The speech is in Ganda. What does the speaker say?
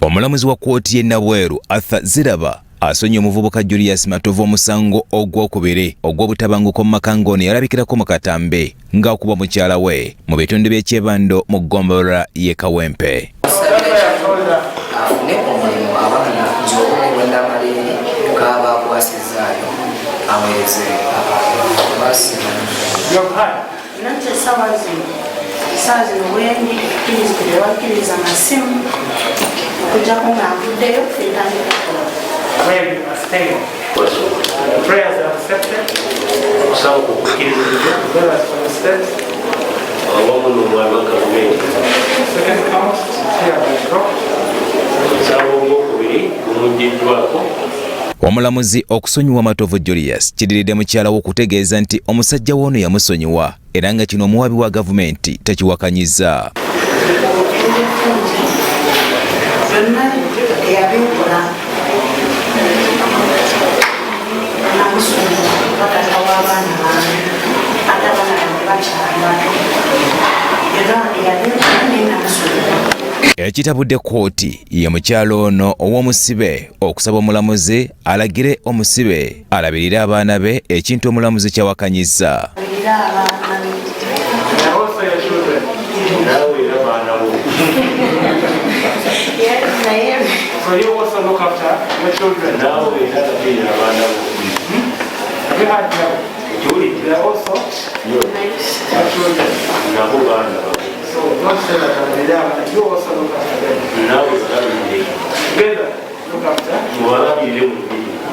Omulamuzi wa kkooti y'e Nabweru Arthur Ziraba asonyiye omuvubuka Julius Matovu omusango ogwokubiri ogw'obutabanguko mu maka ng'ono yalabikirako mu katambi ng'akuba mukyala we mu bitundu by'e Kyebando mu ggombolola y'e Kawempe. Afune omulimu abaana nti obudde bwennamala eri kaaba akwasizaayo aweereze abantu basiima. Nanti essaawa zino, essaawa zino wendi tebakkiriza masimu okujjako nga nvuddeyo netandika okukola. Where you are staying. Prayers are accepted. Okusaba okukkirizibwa. As well as for the state. Awamu n'omwami wa gavumenti. Second count hereby dropped. Omusango ogwokubiri gumuggiddwako. Omulamuzi okusonyiwa Matovu Julius kidiridde mukyala we okutegeeza nti omusajja w'ono yamusonyiwa era nga kino omuwaabi wa gavumenti takiwakanyiza. Byonna eyabinkola namusonyiwa kuba taata w'abaana bange, ate abaana bange bakyali bato. Byonna eyabinkola naye namusonyiwa. Ekitabudde kkooti ye mukyala ono ow'omusibe okusaba omulamuzi alagire omusibe alabirire abaana be, ekintu omulamuzi kyawakanyizza. Alabirire abaana be. And also your children. Naawe era baana bo. Yes, naye So you also look after your children. Naawe era labirira abaana bo. Have you heard now? Okiwulidde? They are also your children. Nabo baana bo. So don't say that I'm there. You also look after them. Naawe balabirire. Together, look after. Mubalabirire mu bbiri.